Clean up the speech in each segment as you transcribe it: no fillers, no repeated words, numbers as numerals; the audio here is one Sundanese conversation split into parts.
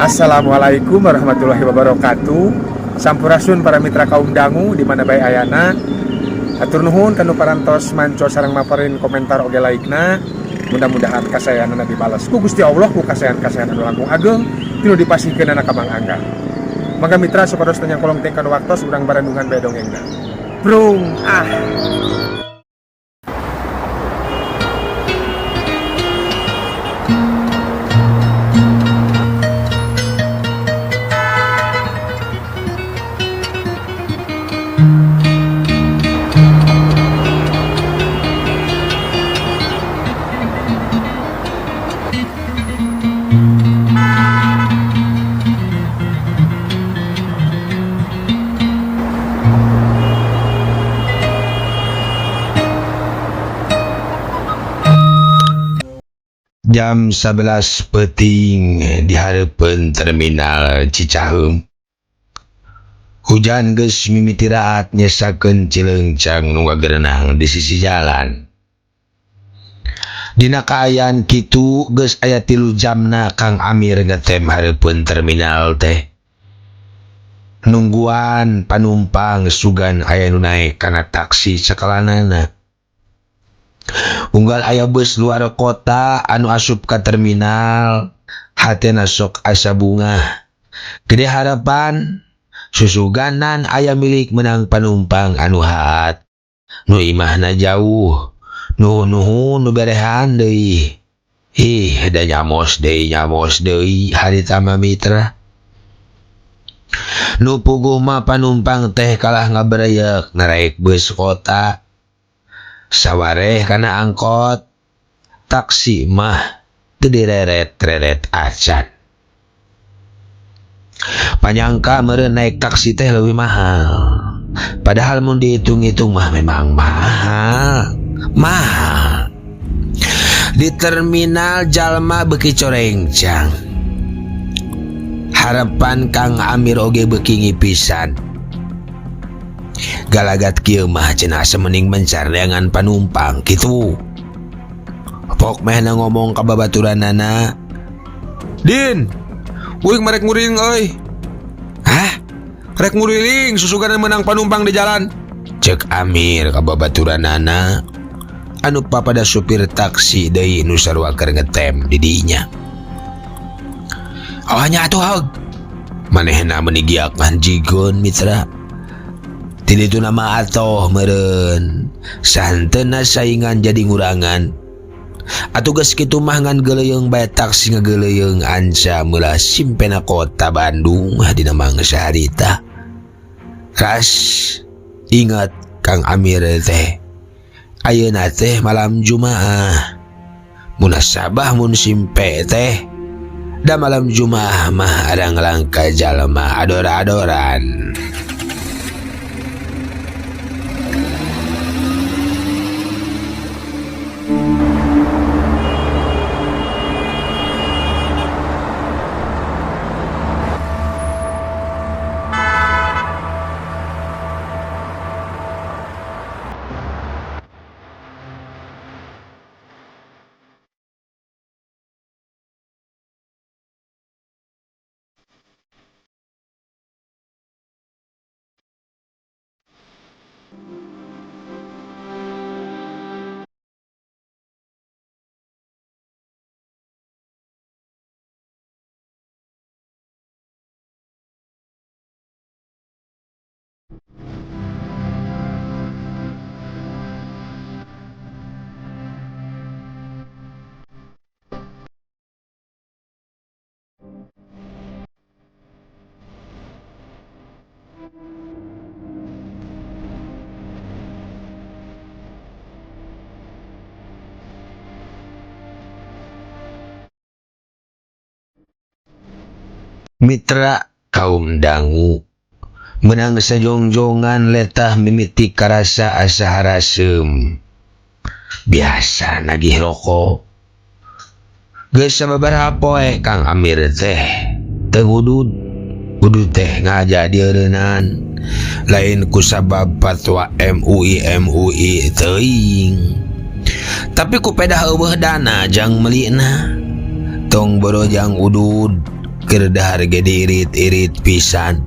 Assalamualaikum warahmatullahi wabarakatuh. Sampurasun para mitra kaum dangu di mana bae ayana. Hatur nuhun kanu parantos manco sareng maparin komentar oge like-na. Mudah-mudahan kasayanana dibalas ku Gusti Allah ku kasayan-kasayan anu langkung ageng tinu dipasihkeunana ka Mang Angga. Mangga mitra supados teu nyangkolong teh kana waktos urang barandungan bae dongengna. Brung ah. Jam 11 peuting di hareupeun terminal Cicaheum. Hujan geus mimiti raat nyesakeun cileungcang nu ngagerenang di sisi jalan. Dina kaayaan kitu geus aya 3 jamna Kang Amir ngetem hareupeun terminal teh. Nungguan panumpang sugan aya nu naek kana taksi sakalanana. Unggal aya bus luar kota anu asup ka terminal, hatena sok asa bungah. Gede harapan susuganan aya milik menang panumpang anu haat. Nu imahna jauh, nuhun-nuhun nu berehan deui. Ih, da nyamos deui harita mah mitra. Nu puguh mah panumpang teh kalah ngabreyek naraek bus kota. Sawareh kana angkot, taksi mah teu direret-reret acan. Panyangka meureun naik taksi teh leuwih mahal. Padahal mun dihitung-hitung mah memang mahal. Mahal. Di terminal jalma beuki corengcang. Harapan Kang Amir oge beuki ngipisan. Galagat kieu mah cenah asa mending mencar neangan panumpang kitu. Pok mehna ngomong ka babaturanana. Din, uing marek nguriling euy. Hah? Rek nguriling susuganan menang panumpang di jalan. Cek Amir ka babaturanana anu papada supir taksi deui nu sarua keur ngetem di dinya. Oh nya atuh haug. Manehna meuni giak ngan jigon mitra. Ti ditu nama atoh meureun. Santena saingan jadi ngurangan. Atuh geus kitu mah ngan geuleuyeung bae taksi ngageuleuyeung anca meulah simpena kota Bandung dina mangsa harita. Ras ingat Kang Amir teh. Ayeuna teh malam Jumaah. Munasabah mun simpe teh. Da malam Jumaah mah ada ngelangka jalma ador-adoran. Mitra kaum dangu menang sajongjongan letah mimiti karasa asa haraseum. Biasa nagih rokok. Geus sababaraha poe Kang Amir teh teu ngudud. Udud teh ngaja dieureunnan. Lain ku sabab fatwa MUI MUI teuing. Tapi ku pedah eueuh dana jang meulina. Tong borojang udud. Keur dahar ge diirit-irit pisan.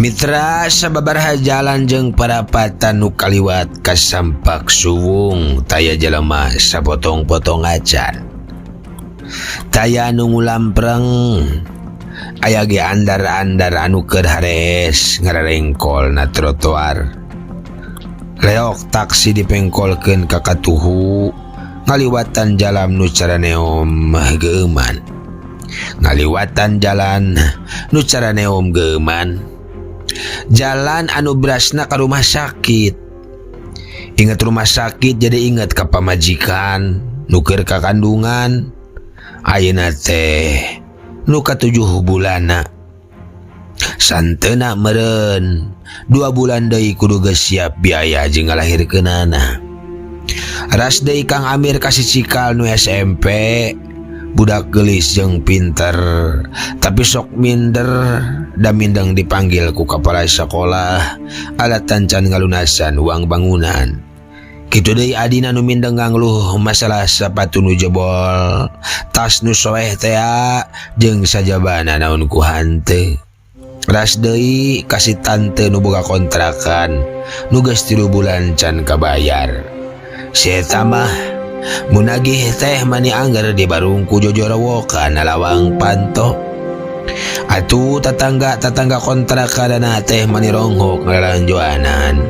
Mitra sababaraha jalan jeung parapatan nu kaliwat kasampak suwung taya jelema sapotong-potong acan. Taya nu ngulampreng aya ge andar-andar anu keur harees ngararengkol na trotoar. Leok taksi dipengkolkeun ka katuhu ngaliwatan jalan nu caraneom geuman. Ngaliwatan jalan nu caraneom geuman. Jalan anu berasna ka rumah sakit. Ingat rumah sakit jadi ingat ka pamajikan nu keur ka kandungan. Ayeuna teh nu katujuh bulanna. Santena meureun 2 bulan deui kudu geus siap biaya jeung ngalahirkeunana. Ras deui Kang Amir kasih cikal nu SMP, budak geulis jeung pinter, tapi sok minder da mindeng dipanggil ku kepala sekolah alatan can ngalunasan uang bangunan. Kitu deui adina nu mindeng ngangluh masalah sapatu nu jebol, tas nu soeh tea jeung sajabana naon ku hanteu. Ras deui kasih tante nu boga kontrakan nu geus 3 bulan can kabayar. Si eta mah munagih teh mani angger di barungku jojorowokan lawang panto. Atuh tetangga-tetangga kontrakanana teh mani ronghok ngalalanjoanan.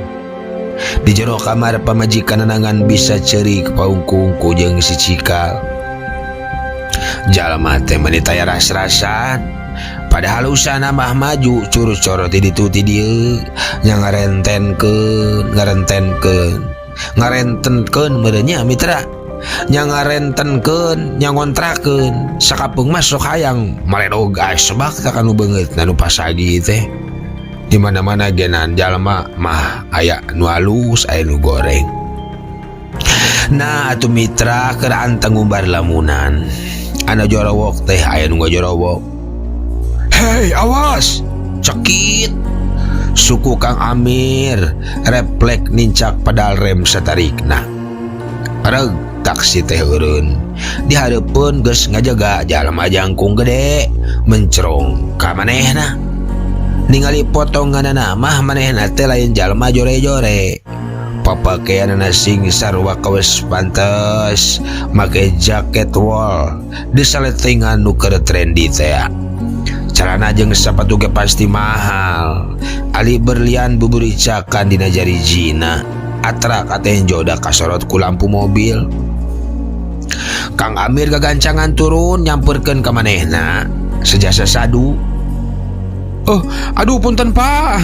Di jero kamar pamajikan nangan bisa ceurik paungku-ungku jeung si Cikal. Jalma teh mani taya ras-rasan. Padahal usahana mah maju curu-coro ti ditu ti dieu nya ngarentenkeun, ngarentenkeun, ngarentenkeun meureun nya mitra. Nya ngarentenkeun, nya ngontrakeun, sakapeung mah sok hayang maledog asbak ka nu beungeut na nu pasagi teh. Di mana-mana genan jalma mah aya nu alus, aya nu goreng. Nah atuh mitra keur anteng ngumbar lamunan. Anu jorowok teh aya nu ngajorowok. Hei awas, cekit. Suku Kang Amir reflek nincak pedal rem satarikna. Reg taksi teh eureun. Di hareupeun geus ngajaga jalma jangkung gede mencerong ka manehna. Ningali potonganana mah manehna teh lain jalma jore-jore. Papakeanana sing sarua kawes pantes, make jaket wol, disaletingan nu keur trendy teh. Celana jeung sapatu ge pasti mahal. Ali berlian buburicakan dina jari jina. Atrak atenjo da kasorot ku lampu mobil. Kang Amir gagancangan turun nyamperkeun ka manehna. Sejasa sadu. Oh, aduh punten Pak.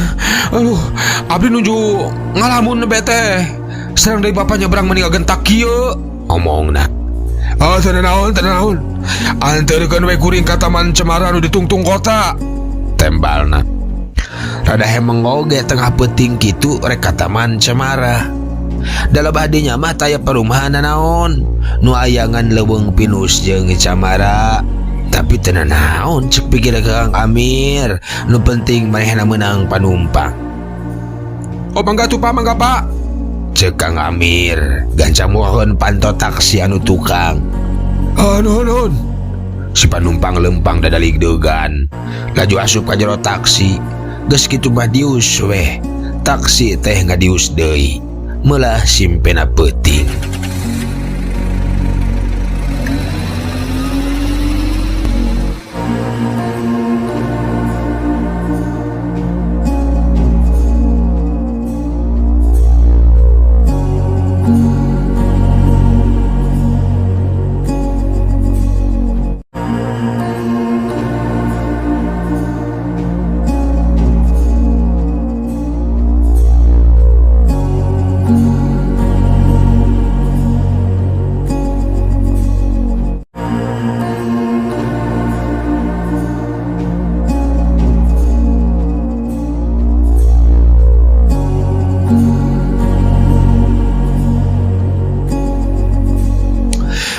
Aduh, abdi nuju ngalamun bete. Serang deui bapak nyebrang meni ngagentak kieu. Omongna. Oh, teu naon, teu naon. Anterkeun we kuring ka Taman Cemara nu ditungtung kota. Tembalna. Rada hemeng oge tengah peuting kitu rek ka Taman Cemara. Dalebah dinya mah taya perumahan naon. Nu ayangan leuweung pinus jeung camara. Tapi teu naon cek pikir Kang Amir. Nu penting manehna meunang panumpang. Oh, mangga tuh Pak, mangga Pak. Cek Kang Amir gancang muakeun panto taksi anu tukang. Ah, nuhun, nuhun. Si panumpang lempang dadaligdegan. Laju asup ka jero taksi. Geus kitu mah dius weh. Taksi teh ngadius deui. Meulah simpena peuting.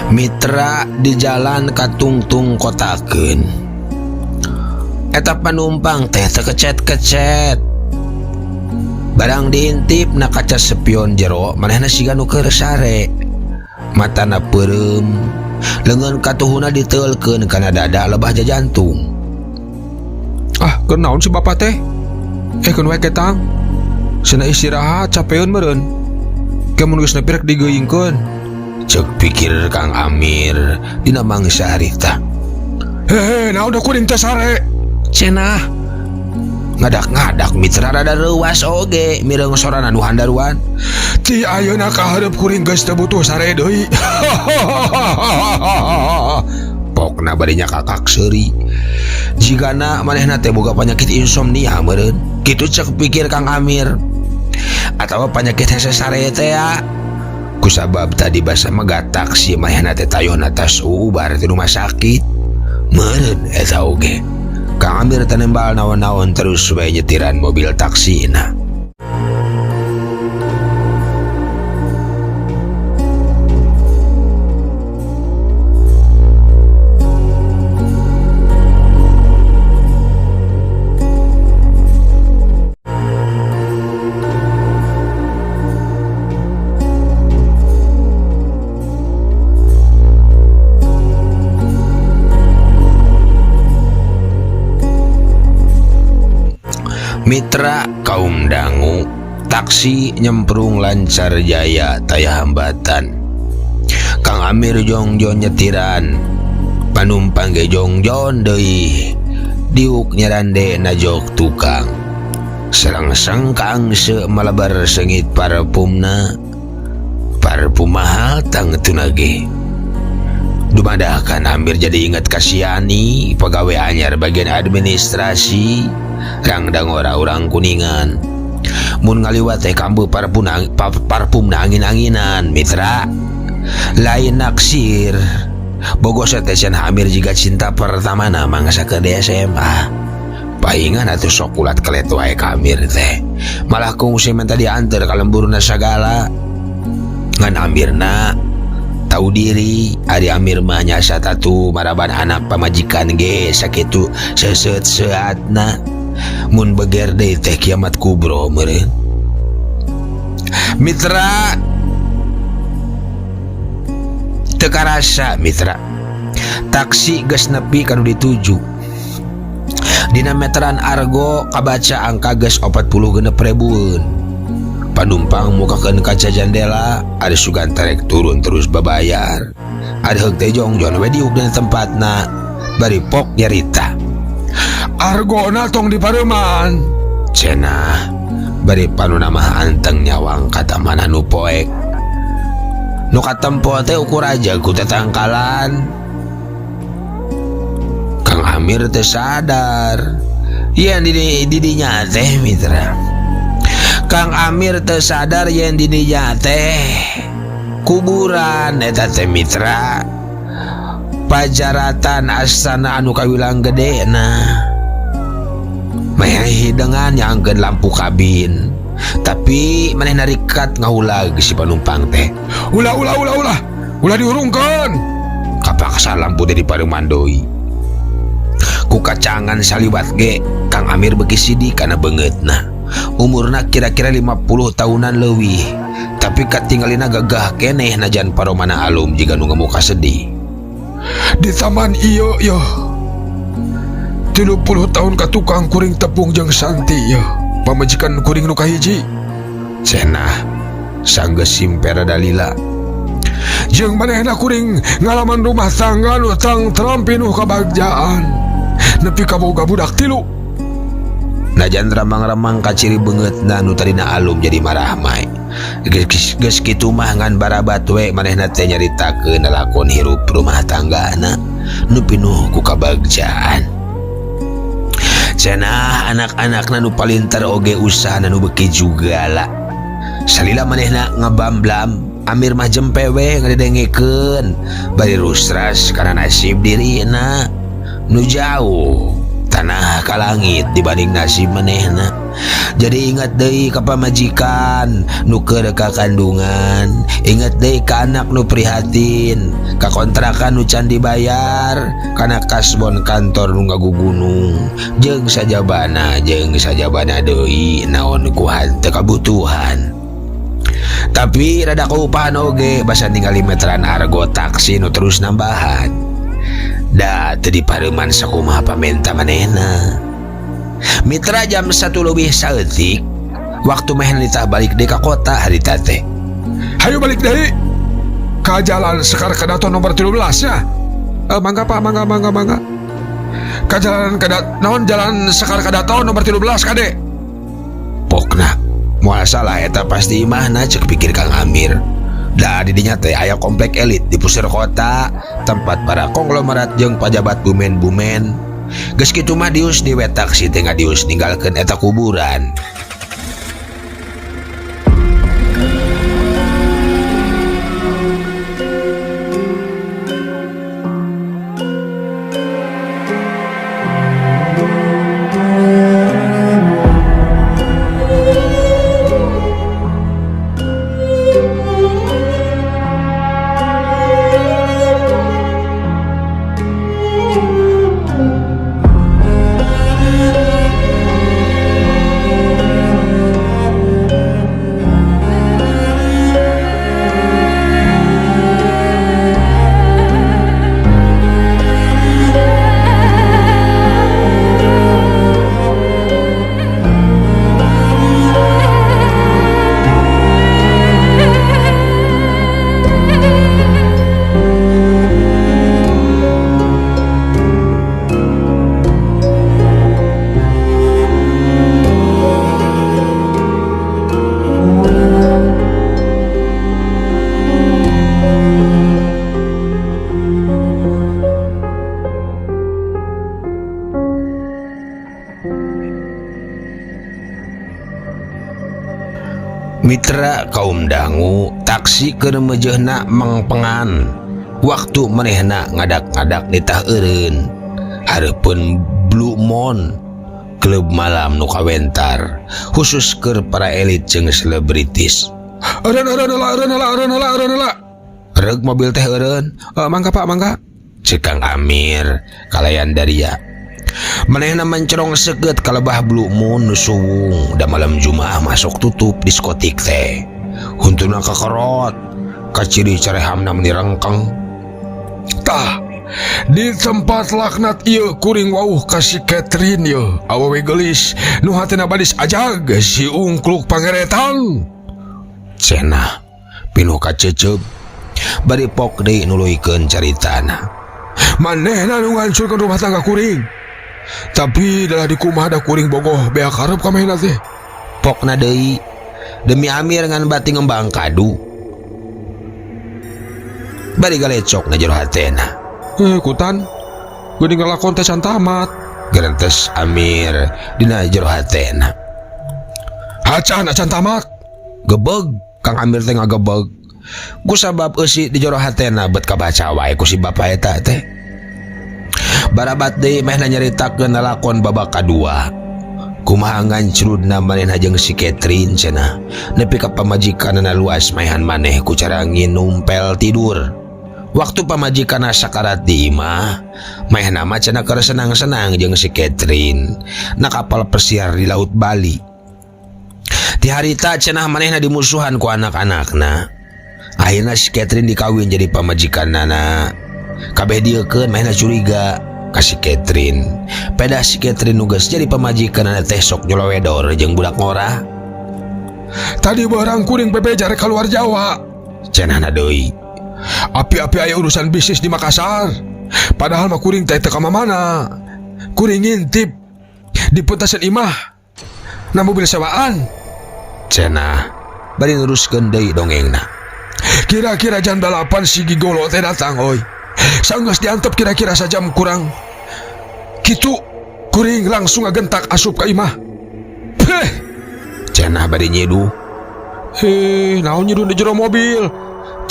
Mitra di jalan katungtung kotakeun. Eta panumpang teh teu kecet-kecet. Barang diintip na kaca spion jero manehna siga nu keur sare. Matana peureum, leungeun katuhuna diteulkeun kana dada lebah jajantung. Ah, keur naon si bapak teh? Keun wae ketang. Cenah istirahat capeun meureun. Ke mun geus nepi rek digeuingkeun. Cek pikir Kang Amir dina mangsa harita. Hehe, naon da kuring teh sare? Cenah ngadak-ngadak mitra rada reuas oge mireng sorana nu handaruan. Ti ayeuna ka hareup kuring geus teu butuh sare deui. Pokna bari nyakakak seuri. Jigana manehna teh boga panyakit insomnia meureun. Kitu cek pikir Kang Amir. Atawa panyakit hese sare teh ya. Kusabab tadi basa megatak si manehna teh tayohna tas ubar ti rumah sakit. Meureun eta oge. Kang Amir tenembal naon-naon terus bae nyetiran mobil taksina. Mitra kaum dangu, taksi nyemprung lancar jaya taya hambatan. Kang Amir jongjon nyetiran, panumpang ge jongjon deui, diuk nyerande najok tukang. Serangsang kang se malebar sengit parfumna, parfum mahal tang tunage. Dumadakan Amir jadi ingat kasiani pegawai anyar bagian administrasi. Rangdang ora urang Kuningan. Mun ngaliwat teh kambu parfumna angin-anginan mitra. Lain naksir. Bogo teh cenah Amir jiga cinta pertamana mangsa ke SMA. Paingan atuh sok kulat kelet wae ka Amir teh. Malah kungsi minta diantar ka lemburna sagala. Ngan Amirna tahu diri, ari Amir mah nyasa tatu maraban anak pamajikan ge sakitu seuseut seatna. Mun beger deui teh kiamat kubro meureun. Mitra teu karasa mitra. Taksi geus nepi ka nu dituju. Dina meteran argo kabaca angka geus 46 ribueun. Panumpang mukakeun kaca jandela, ari sugan terek turun terus babayar. Ari heug teh jongjon we diuk dina tempatna, bari pok nyarita. Argona tong dipareuman. Cenah bari panuna mah anteng nyawang ka taman anu poek. Nu katempo teh ukur aja ku tetangkalan. Kang Amir teh sadar yen di dinya teh mitra. Kang Amir teh sadar yen di dinya teh kuburan eta teh mitra. Pajaratan astana anu kawilang gede nah. Meh hidangan nyangkeun lampu kabin. Tapi maneh narikat ngahulag si panumpang teh. Ulah ulah ulah ulah. Ulah diurungkeun. Kapaksa lampu teh dipareuman deui. Ku kacangan saliwat ge Kang Amir beuki sidik kana beungeutna. Umurna kira-kira 50 tahunan leuwih. Tapi katingalina gagah keneh najan paromana alum jiga nu ngamuka sedih. Di taman ieu yeuh. 30 tahun ka tukang kuring tepung jeung Santi yeuh. Pamajikan kuring nu kahiji. Cenah sanggeus simpera dalila. Jeung manehna kuring ngalaman rumah tangga nu tangtram pinuh kabagjaan. Nepi ka boga budak 3. Najan remang-remang kaciri beungeutna nu tadina alum jadi marahmai. Geus kitu mah ngan barabat we manehna teh nyaritakeun lalakon hirup rumah tanggana nu pinuh ku kabagjaan. Cenah anak-anakna nu palintar oge usahana nu beuki jugala. Salila manehna ngabamblam, Amir mah jempe we ngadedengekeun bari rusras kana nasib dirina nu jauh tanah ka langit dibanding nasib manehna. Jadi ingat deui ka pamajikan nu keur ka kandungan, ingat deui ka anak nu prihatin, ka kontrakan nu can dibayar, kana kasbon kantor nu ngagugunung, jeung sajabana deui naon ku hanteu kabutuhan. Tapi rada kaupahan oge basa ningali meteran argo taksi nu terus nambahan. Da teu dipareuman sakumaha pamenta manehna. Mitra jam 1 leuwih saeutik waktu meh nitah balik deui ka kota harita teh. Hayu balik deui ka Jalan Sekar Kedaton nomor 13 ya. Mangga Pak, mangga mangga mangga. Ka Jalan Kedat naon Jalan Sekar Kedaton nomor 13 kade. Pokna moal salah eta pasti imahna cek pikir Kang Amir. Da di dinya teh aya komplek elit di puseur kota, tempat para konglomerat jeung pajabat bumen-bumen. Geus kitu mah dius di we taksi teh ngadius ninggalkeun eta kuburan. Mitra kaum dangu taksi keur meujeuhna mangpengan waktu manehna ngadak-ngadak nitah eureun hareupeun Blue Moon klub malam nu kawentar khusus keur para elit jeung selebritis. Eureun eureun heula eureun heula eureun heula eureun heula. Reug mobil teh eureun. Mangga Pak, mangga. Ceuk Kang Amir kalayan daria. Manehna mencerong seukeut ka lebah Blue Moon nu suwung da malam Jumaah masuk tutup diskotik teh. Huntuna kakerot, kaciri carehamna meni rengkeng. Tah, di tempat laknat ieu kuring wauh ka si Catherine ieu, awewe geulis nu hatena badis ajag si ungkluk pangeretan. Cenah pinuh kacecep bari pok deui nuluykeun caritana. Manehna nu ngancurkeun rumah tangga kuring. Tapi dalah dikumaha da kuring bogoh beak hareup ka manehna teh. Pokna deui demi Amir ngan bati ngembang kadu. Bari galecok na jero hatena. Kutan geuning ngalakon teh can tamat. Gerentes Amir dina jero hatena. Hacan acan tamat. Gebeg Kang Amir teh ngagebeg. Ku sabab eusi di jero hatena bet kabaca wae ku si bapa eta teh. Barabat deui mehna nyaritakeun lalakon babak kadua. Kumaha ngancrudna manehna jeung si Catherine cenah nepi ka pamajikanna luas maehan maneh ku cara nginumpel tidur. Waktu pamajikanna sakarat di imah, manehna mah cenah keur senang-senang jeung si Catherine na kapal pesiar di Laut Bali. Ti harita cenah manehna dimusuhan ku anak-anakna. Akhirna si Catherine dikawin jadi pamajikanna. Kabeh dieukeun manehna curiga ka si Catherine. Pedah si Catherine nu geus jadi pamajikanna teh sok nyolowedor jeung budak ngora. Tadi barang kuring bebeja rek keluar Jawa. Cenahna deui. Api-api aya urusan bisnis di Makassar. Padahal mah kuring teh teu ka mana. Kuring ngintip di pentasan imah. Na mobil sewaan. Cenah bari neruskeun deui dongengna. Kira-kira jam 8 si Gigolo teh datang oi. Sanggeus diantep kira-kira sajam kurang. Kitu kuring langsung ngagentak asup ka imah. Peh. Cenah bari nyiduh. Naon nyiduh di jero mobil?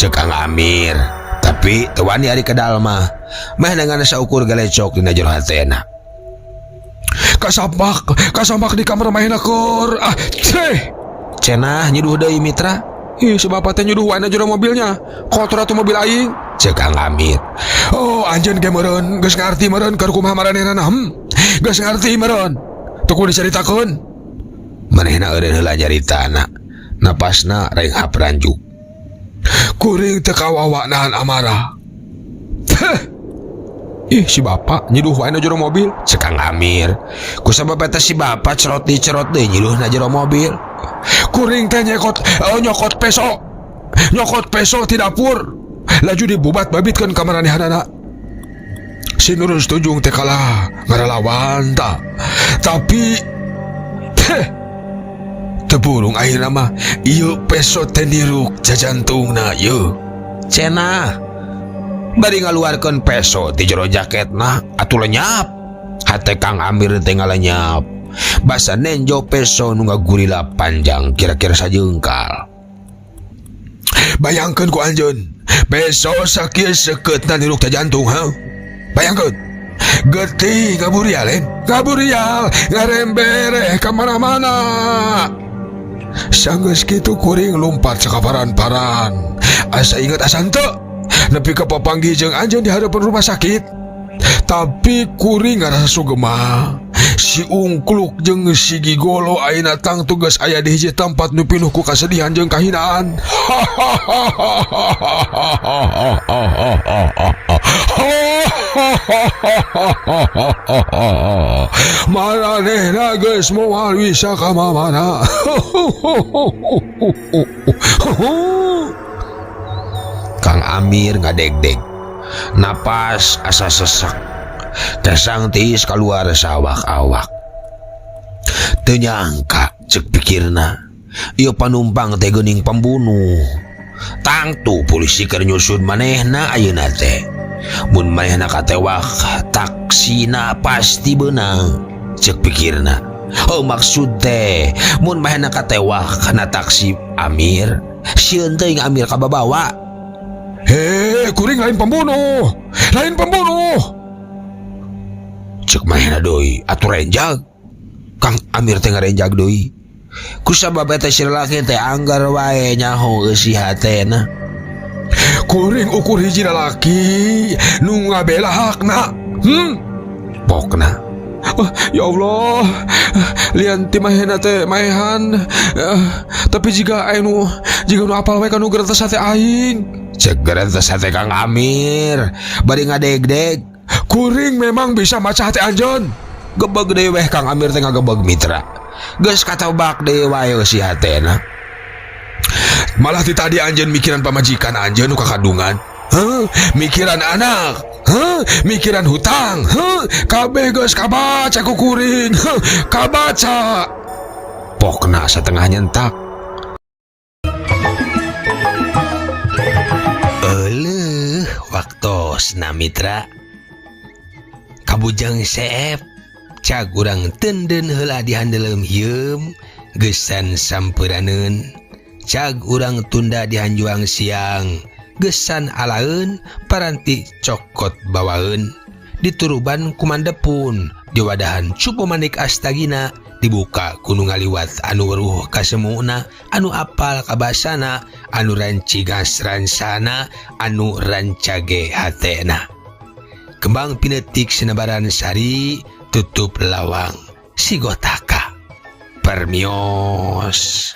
Ceuk Kang Amir. Tapi teu wani ari kedal mah. Meh dengan saukur galecok dina jero hatena. Kasambak, kasambak di kamar manehna keur. Ah, ceh. Cenah nyiduh deui mitra. Ih, si bapak teh nyuduh wae na jero mobilnya. Kotor atuh mobil aing. Ceuk Kang Amir. Oh, anjeun ge meureun, geus ngarti meureun keur kumaha maranehna. Geus ngarti meureun. Teu kudu dicaritakeun. Manehna eureun heula nyaritana. Napasna renghap ranjuk. Kuring teu kawawa nahan amarah. Ih, si bapak nyiduh wae na jero mobil. Cek Kang Amir. Kusabab eta si bapak cerot deui cerot deui nyiduh na jero mobil. Kuring teh nyekot oh, nyokot peso. Nyokot peso ti dapur. Laju dibubat babitkeun ka maranehanana. Si Nurul Tunjung teh kalah ngaralawan ta. Tapi teh teu burung akhirna mah ieu peso teh niruk jajantungna ieu. Cenah bari ngaluarkeun peso ti jero jaketna atuh lenyap. Hate Kang Amir teh ngalenyap. Basa nenjo peso nu ngagurila panjang kira-kira sajengkal. Bayangkeun ku anjeun, peso sakieu sekeutna niruk jantung, ha? Bayangkeun. Getih ngaburial, eh? Ngaburial, ngarembere ka mana-mana. Sanggeus kitu kuring lumpat sakaparan-paran. Asa inget asa henteu. Nepi ka papanggih jeung anjeun di hadapan rumah sakit. Tapi kuring ngarasa sugema. Si Ungkluk jeung si Gigolo ayeuna tangtu geus aya di hiji tempat nu pinuh ku kasedihan jeung kahinaan. Maranehna geus moal bisa ka mamana. Kang Amir ngadegdeg. Napas asa sesek. Kesang tiis keluar sawak-awak. Teu nyangka cek pikirna. Ieu panumpang teh geuning pembunuh. Tangtu polisi keur nyusun manehna ayeuna teh. Mun manehna katewak, taksina pasti beunang. Cek pikirna. Oh maksud teh, mun manehna katewak kana taksi Amir, sieun teuing Amir kababawa. Hei, kuring lain pembunuh. Lain pembunuh. Cek manehna deui, atuh renjag. Kang Amir teh ngarenjag deui. Kusabab eta si lalaki teh anggar wae nyaho eusi hatena. Kuring ukur hiji lalaki nu ngabela hakna. Pokna. Oh, ya Allah, lian ti mahena teh maehan. Tapi jika anu jika nu apal wae kanu gerentes hate aing. Cek gerentes hate Kang Amir, bari ngadegdeg. Kuring memang bisa maca hate anjeun. Gebeg deui weh Kang Amir teh ngagebeg mitra. Geus katebak deui wae eusi hatena. Malah ti tadi anjeun mikiran pamajikan anjeun nu kakadungan. Heuh, mikiran anak. Heuh, mikiran hutang. Heuh, kabeh geus kabaca ku kuring. Heuh, kabaca. Pokna satengah nyentak. Euleuh, waktosna mitra. Kabujang seep cag urang tenden heula di handeuleum hieum geusan sampeunaneun. Cag urang tunda di hanjuang siang gesan alaeun paranti cokot bawaeun. Dituruban kumandepun diwadahan cupu manik astagina dibuka ku nu ngaliwat anu weruh kasemuna anu apal kabasana anu rancigas ransana anu rancage hatena. Kembang pinetik senebaran sari tutup lawang sigotaka permios.